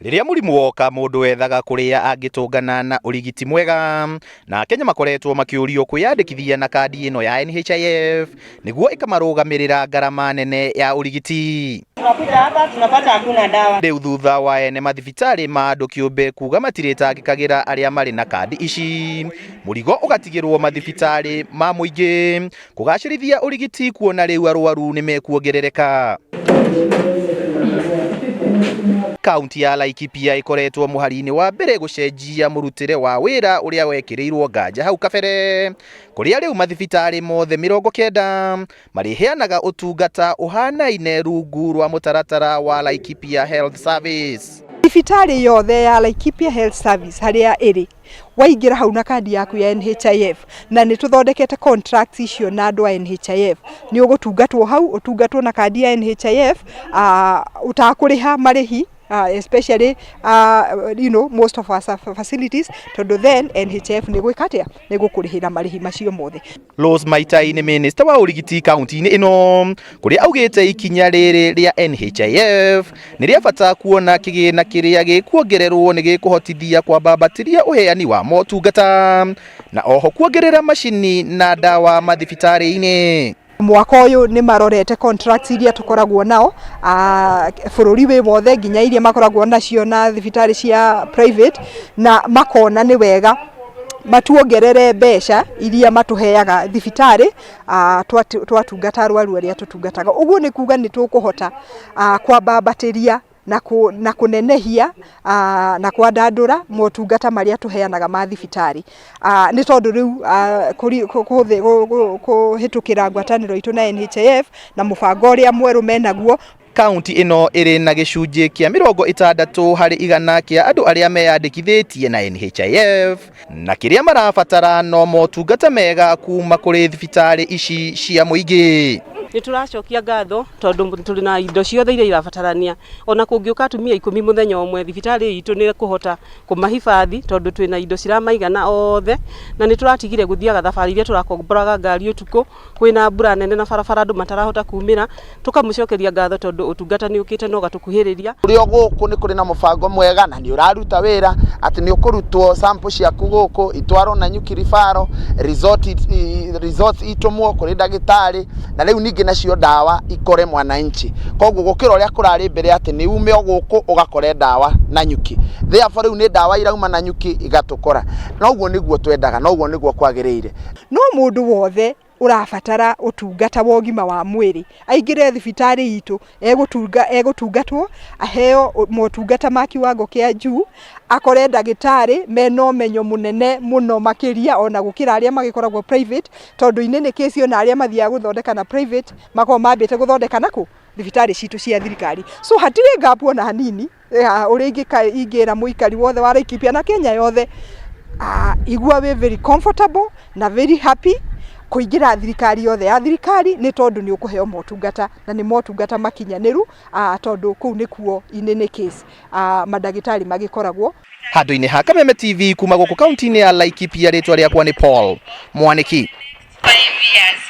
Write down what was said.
Rĩrĩa mũrimũ woka, mũndũ ethaga kũrĩa angĩtũngana na ũrigiti mwega, na Akenya makoretwo makĩũrio kwĩyandĩkithia na kandi ĩno ya NHIF nĩguo ĩkamarũgamĩrĩra ngarama nene ya ũrigiti. Tunakuja hapa tunapata hakuna dawa. Rĩu thutha wa ene mathibitarĩ ma andũ kĩũmbe kuga matirĩtangĩkagĩra arĩa marĩ na kandi ici, mũrigo ũgatigĩrwo mathibitarĩ ma mũingĩ kũgacĩrithia ũrigiti, kuona rĩu arwaru nĩ mekuongerereka. Kaunti ya Laikipia ĩkoretwo mũhari-inĩ wa mbere gũcenjia mũrutĩre wa wĩra ũrĩa wekĩrĩirwo nganja hau kabere, kũrĩa rĩu mathibitarĩ mothe 90 marĩheanaga ũtungata ũhanaine rungu rwa mũtaratara wa Laikipia Health Service. Thibitarĩ yothe ya Laikipia Health Service harĩa ĩrĩ, waingĩra hau na kandi yaku ya NHIF, na nĩ tũthondekete contracts icio na andũ a NHIF, nĩ ũgũtungatwo hau, ũtungatwo na kandi ya NHIF ũtakũrĩha marĩhi, especially most of our facilities, tondũ then NHIF nĩ gwĩka atĩa? Nĩ gũkũrĩhĩra marĩhi macio mothe. Rose Maitai nĩ minista wa ũrigiti kaunti-inĩ ĩno, kũrĩa augĩte ikinya rĩrĩ rĩa NHIF nĩ rĩa bata, kuona kĩgĩna kĩrĩa gĩkuongererwo nĩ gĩkũhotithia kwambambatĩria ũheani wa motungata na oho kuongerera macini na ndawa mathibitarĩ-inĩ. Mwaka ũyũ nĩ marorete contracts iria tũkoragwo nao bũrũri wĩ wothe, nginya iria makoragwo nacio na thibitarĩ cia private, na makona nĩ wega matuongerere mbeca iria matũheaga thibitarĩ twatungata arwaru arĩa tũtungataga. Ũguo nĩ kuga nĩ tũkũhota kwambambatĩria na kũnenehia na kwandandũra motungata marĩa tũheanaga ma thibitarĩ, nĩ tondũ rĩu kũhĩtũkĩra ngwatanĩro itũ na NHIF na mũbango ũrĩa mwerũ menaguo. Kaunti ĩno ĩrĩ na gĩcunjĩ kĩa 60% kĩa andũ arĩa meyandĩkithĩtie na NHIF, na kĩrĩa marabatara no motungata mega kuma kũrĩ thibitarĩ ici cia mũingĩ. Nĩ tũracokia ngatho tondũ tũrĩ na indo ciothe iria irabatarania. Ona kũngĩũka atumia 10 mũthenya ũmwe, thibitarĩ itũ nĩ kũhota kũmahibathi tondũ twĩna indo ciramaigana othe. Na nĩ tũratigire gũthiaga thabarĩ iria tũrakomboraga ngari ũtukũ kwĩna mbura nene na barabara andũ matarahota kumĩra. Tũkamũcokeria ngatho tondũ ũtungata nĩ ũkĩte na ũgatũkuhĩrĩria. Kũrĩ o gũkũ nĩ kũrĩ na mũbango mwega na nĩ ũraruta wĩra, atĩ nĩ ũkũrutwo sample ciaku gũkũ itwarwo Nanyuki referral resort, results itũmwo kũrĩ ndagĩtarĩ, na rĩu ningĩ nacio ndawa ikore mwananchi. Koguo gũkĩra ũrĩa kũrarĩ mbere, atĩ nĩ ume o gũkũ ũgakore ndawa Nanyuki, therefore rĩu nĩ ndawa irauma Nanyuki igatũkora. Noguo nĩguo twendaga, noguo nĩguo kwagĩrĩire. No mũndũ wothe ũrabatara ũtungata wa ũgima wa mwĩrĩ aingĩre thibitarĩ itũ, egũtungatwo, aheo motungata ma kiwango kĩa juu, akore ndagĩtarĩ mena ũmenyo mũnene mũno makĩria ona gũkĩra arĩa magĩkoragwo private, tondũ in any case ona arĩa mathiaga gũthondeka na private makoragwo mambĩte gũthondeka nakũ thibitarĩ citũ cia thirikari. So hatirĩ gap ona hanini. Ũrĩa ingĩra mũikari wothe wa Laikipia na Kenya yothe, igua wĩ very comfortable na very happy kũingĩra thirikari yothe ya thirikari, nĩ tondũ nĩ ũkũheo motungata na nĩ motungata makinyanĩru, tondũ kũu nĩkuo in any case mandagĩtarĩ magĩkoragwo. Handũ-inĩ ha Kameme TV kuma gũkũ kaunti-inĩ ya Laikipia, rĩtwa rĩakwa nĩ Paul Mwanĩki. 5 years.